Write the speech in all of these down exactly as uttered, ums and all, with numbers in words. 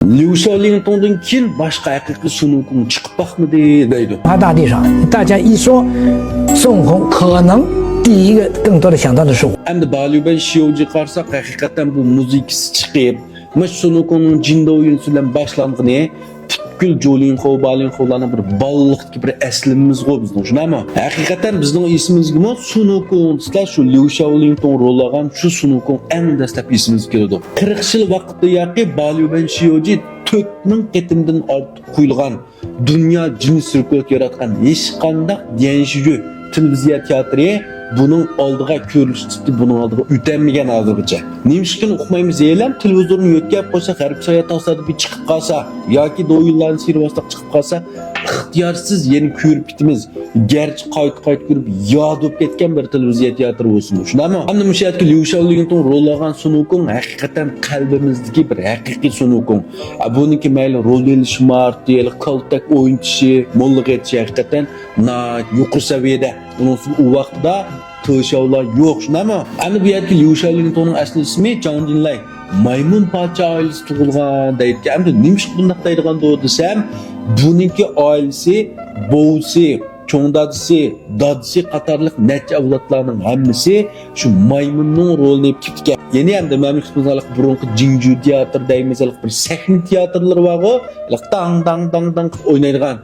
ليۇ شياۋلىڭتۇڭدىن كېيىن باشقا ھەقىقىي سۇن ۋۇكوڭ چىقىپ باقمىدى دەيدۇ. 大地上，大家一说孙悟空，可能第一个更多的想到的是我。 ئەمدى باليۇبەن شيوجىغا قارىساق، ھەقىقەتەن بۇ مۇزىكىسى چىقىپ، مۇشۇ سۇن ۋۇكوڭنىڭ جىن دويۈنسى بىلەن باشلانغىنى پۈتكۈل جولىڭخۇ، بالىڭخۇلارنىڭ بىر بالىلىقتىكى بىر ئەسلىمىمىزغۇ بىزنىڭ، شۇنداقمۇ؟ ھەقىقەتەن بىزنىڭ ئېسىمىزگىمۇ سۇن ۋۇكوڭ دېسە، شۇ ليۇ شياۋلىڭتۇڭ رول ئالغان شۇ سۇن ۋۇكوڭ ئەڭ دەسلەپ ئېسىمىزگە كېلىدۇ. قىرىق يىل ۋاقىتتىن ياقى باليۇبەن شيوجى تۆت مىڭ قېتىمدىن ئارتۇق قويۇلغان دۇنيا جىن سىركۇلت ياراتقان ھېچقانداق ديەنشىجۈ تېلېۋىزىيە تىياتىرى بۇنىڭ ئالدىغا كۆرۈلۈش چىقتى، بۇنىڭ ئالدىغا ئۆتەلمىگەن ھازىرغىچە. نېمىشقىنى ئۇقمايمىز، ھېلىم تېلېۋىزورنى يۆتكەپ قويساق، غەربىي ساياھەت تاسادىپىي چىقىپ قالسا ياكى دوۋيىنلارنى سېرىۋالساق چىقىپ قالسا، ئىختىيارسىز يەنە كۆرۈپ كېتىمىز. گەرچە قايتا-قايتا كۆرۈپ ياد بولۇپ كەتكەن بىر تېلېۋىزىيە تىياتىرى بولسىمۇ، شۇنداقمۇ؟ ئەمدى مۇشۇ يەردىكى ليۇ شياۋلىڭتۇڭ رول ئالغان سۇن ۋۇكوڭ ھەقىقەتەن قەلبىمىزدىكى بىر ھەقىقىي سۇن ۋۇكوڭ. ئا، بۇنىڭكى مەيلى رول ئېلىشى، مارتى، كالتەك ئوينىتىشى، موللىغا ئېيتىشى ھەقىقەتەن ناھايىتى يۇقىرى سەۋىيەدە. ئۇنىڭ ئۈستىگە ئۇ ۋاقىتتا تېشياۋلار يوق، شۇنداقمۇ؟ ئەمدى بۇ يەردىكى ليۇ شياۋلىڭتۇڭنىڭ ئەسلى ئىسمى جاڭ جىنلاي، مايمۇن پادىشاھ ئائىلىسى تۇغۇلغان دەيدىكەن. ئەمدى نېمىشقا بۇنداق دەيدىغاندۇ دېسەم، بۇنىڭكى ئائىلىسى، بوۋىسى، چوڭ دادىسى، دادىسى قاتارلىق نەچچە ئەۋلادلارنىڭ ھەممىسى شۇ مايمۇننىڭ رولىنى ئېلىپ كېپتىكەن. يەنى ئەمدى مەن بۇرۇنقى جىڭجۇ تىياتىرى دەيمىز، بىر سەھنە تىياتىرلىرى بارغۇ، داڭ داڭ داڭ داڭ قىلىپ ئوينايدىغان.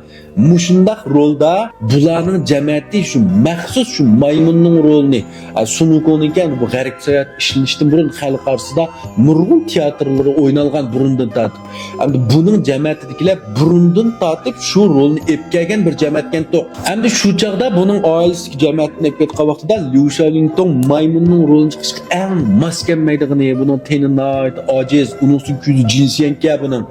مۇشۇنداق رولدا بۇلارنىڭ جەمەتى شۇ مەخسۇس شۇ مايمۇننىڭ رولىنى، ئە، سۇن ۋۇكوڭنىڭكى بۇ غەربىي ساياھەت ئىشلىنىشتىن بۇرۇن خەلق ئارىسىدا نۇرغۇن تىياتىرلىرى ئوينالغان بۇرۇندىن تارتىپ. ئەمدى بۇنىڭ جەمەتىدىكىلەر بۇرۇندىن تارتىپ شۇ رولنى ئېلىپ كەلگەن بىر جەمەتكەنتۇ. ئەمدى شۇ چاغدا بۇنىڭ ئائىلىسىدىكى جەمەتتىن ئېلىپ كەتكەن ۋاقتىدا ليۇ شياۋلىڭتۇڭ مايمۇننىڭ رولىنى چىقىشقا ئەڭ ماس كەلمەيدىغىنى، بۇنىڭ تېنى ناھايىتى ئاجىز، ئۇنىڭ ئۈستىگە كۆزى جىنسىيەنكەن بۇنىڭ،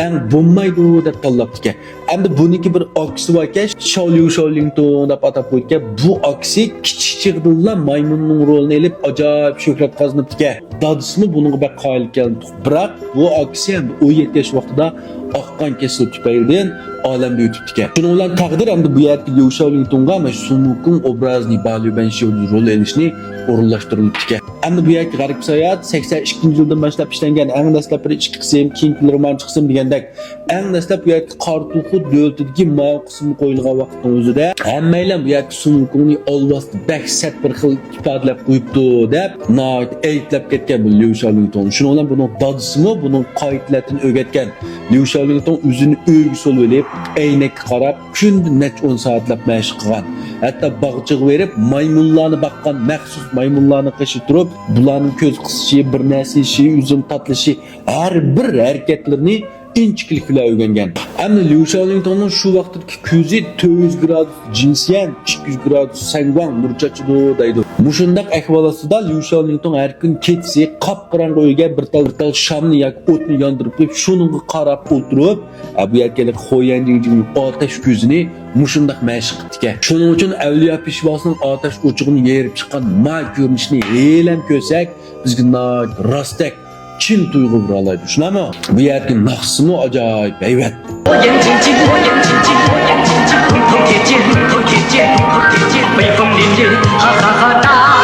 ئەڭ بولمايدۇ دەپ تاللاپتىكەن. ئەمدى بۇنىڭكى بىر ئاكىسى باركەن، شاۋ ليۇ شاۋلىڭتۇڭ دەپ ئاتاپ قويىدىكەن. بۇ ئاكىسى كىچىك چېغىدىنلا مايمۇننىڭ رولىنى ئېلىپ، ئاجايىپ شۆھرەت قازىنىپتىكەن. دادىسىمۇ بۇنىڭغا بەك قايىل ئىكەن. بىراق بۇ ئاكىسى ئەمدى ئون يەتتە ياش ۋاقتىدا ئاق قان كېسىلى تۈپەيلىدىن ئالەمدىن ئۆتۈپتىكەن. شۇنىڭ بىلەن تەقدىر ئەمدى بۇ يەردىكى ليۇ شياۋلىڭتۇڭغا مانا شۇ سۇن ۋۇكوڭ ئوبرازىنى، باليۇبەن شيوجى رول ئېلىشنى ئورۇنلاشتۇرۇلۇپتىكەن. ئەمدى بۇ يەردىكى غەربىي ساياھەت سەكسەن ئىككىنچى يىلدىن باشلاپ ئىشلەنگەن، ئەڭ دەسلەپ بىر ئىككى قىسىم، كېيىنكى رومانچى قىسىم دېگەندەك، ئەڭ دەسلەپ بۇ يەردىكى قارا توخۇ دۆلىتىدىكى ماۋۇ قىسىمغا قويۇلغان ۋاقىتنىڭ ئۆزىدە ھەممەيلەن بۇ يەردىكى سۇن ۋۇكوڭنى ئالۋاستى بەك سەت بىر خىل ئىپادىلەپ قويۇپتۇ دەپ ناھايىتى ئەيىبلەپ كەتكەن بۇ ليۇ شياۋلىڭتۇڭنى. شۇنىڭ بىلەن بۇنىڭ دادىسىمۇ بۇنىڭغا قايىل تەلەتىنى ئۆگەتكەن. ليۇ شياۋلىڭتۇڭ ئۆزىنى ئۆيگە سولىۋېلىپ، ئەينەككە قاراپ كۈندە نەچچە ئون سائەتلەپ مەشىق قىلغان. ھەتتا باغچىغا بېرىپ مايمۇنلارنى باققان، مەخسۇس مايمۇنلارنىڭ قېشىدا تۇرۇپ، بۇلارنىڭ كۆز قىسىشى، بىر نەرسە يېيىشى، ئۈزۈم تاتلىشى، ھەر بىر ھەرىكەتلىرىنى ئىنچىكىلىك بىلەن ئۆگەنگەن. ئەمدى ليۇ شياۋلىڭتۇڭنىڭ شۇ ۋاقىتتىكى كۆزى تۆت يۈز گرادۇس جىنسىيەن، ئىككى يۈز گرادۇس سەنگۇاڭ نۇر چاچىدۇ دەيدۇ. مۇشۇنداق ئەھۋال ئاستىدا ليۇ شياۋلىڭتۇڭ ھەر كۈن كېچىسى قاپقاراڭغۇ ئۆيگە بىر تال، بىر تال شامنى ياكى ئوتنى ياندۇرۇپ قويۇپ، شۇنىڭغا قاراپ ئولتۇرۇپ، ھە، بۇ يەرگە خۇيەنجىڭجىڭنىڭ ئاتەش كۆزىنى مۇشۇنداق مەشىق قىپتىكەن. شۇنىڭ ئۈچۈن ئەۋلىيا پېشۋاسىنىڭ ئاتەش ئوچىقىنى يېرىپ چىققان ما كۆرۈنۈشىنى ھېلىم كۆرسەك، بىزگە ناھايىتى راستەك چىن تۇيغۇ بېرەلەيدۇ، شۇنداقمۇ؟ بۇ يەردىكى ناخشىسىمۇ ئاجايىپ ھەيۋەت. 火眼金睛，火眼金睛，火眼金睛，通天剑，通天剑，通天剑，威风凛凛，哈哈哈大